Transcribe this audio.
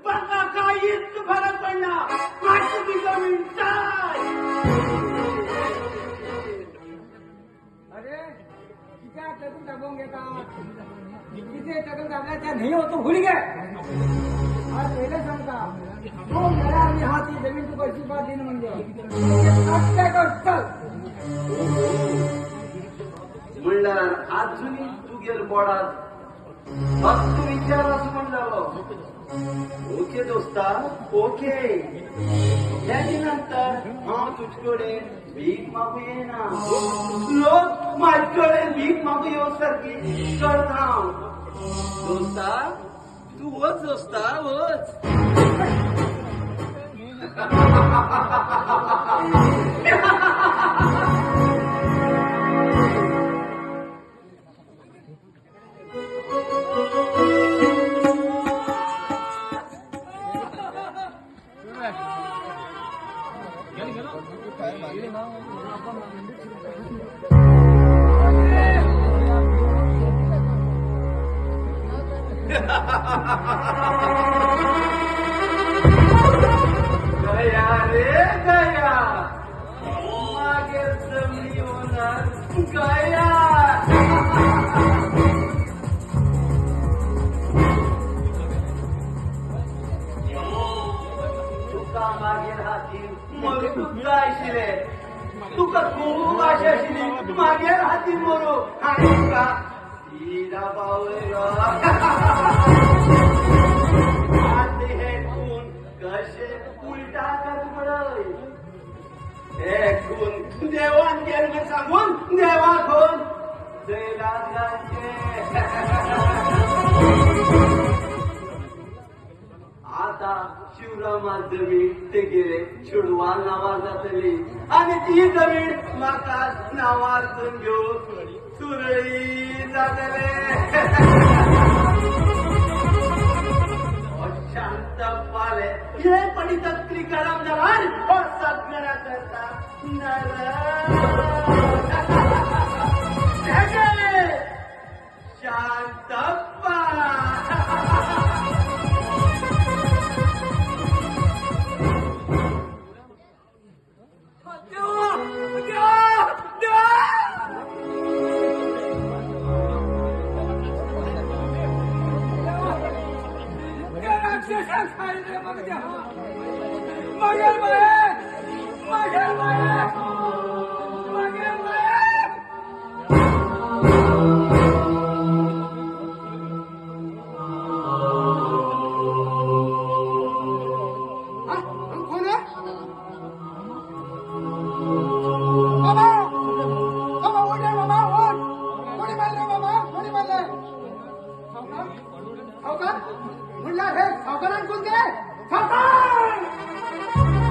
म्हाका कांयच फरक पडना. म्हाका ती जमीन जाय. अरे कित्याक टकून दाबोवंक घेता? कितें टकल दाबल्यार त्या न्हंय वचूंक भुली गे. आज पयलें सांगता, तूं मेळ्ळ्यार आमी हा ती जमीन तुका अजिबात दिना म्हणजे कट्टे कर. चल. म्हणल्यार आजुनी तुगेल बोडात फक्त विचार असो म्हण जालो. ओके दोस्ता, ओके. त्याच्या नंतर हांव तुजे कडेन भीक मागू येना. लोक म्हाजे कडेन भीक मागू येवं सारकी करता हांव. दोस्ता, तूं वच दोस्ता, वच. गया रे गया, मागेर जमनी ओनर गया. तुका मागीर हातीन मरूंक जाय आशिल्लें. तुका खूब आशा आशिल्ली मागीर हातीन मरूं. हांवें तुका सीधा पावयलो. आतां हे खून कशे उलटा जाता पळय. हे खून देवान केलें म्हण सांगून देवा खून जैलात घालचे. आता शिवरामा जमीन तेगेले चेडवा नांवार जातली आनी ती जमीन म्हाका नांवार करून घेवन सुरळी जातले. शांत पाले हे पडित त्रिकाराम जाल्यार हो सगळ्या करता शांतप्पा. देवा, देवा, देवा! त्या राक्षसाक खायले मग देवा. मगेर बाये, मगेर बाये, मगेर बाये. हा? कोण आहे? बाबा, बाबा, उठ रे बाबा, उठ. कोणी मारलं बाबा? कोणी मारलं? सावकार, सावकार म्हणलं हे सावकारान कोण ते? सावकार.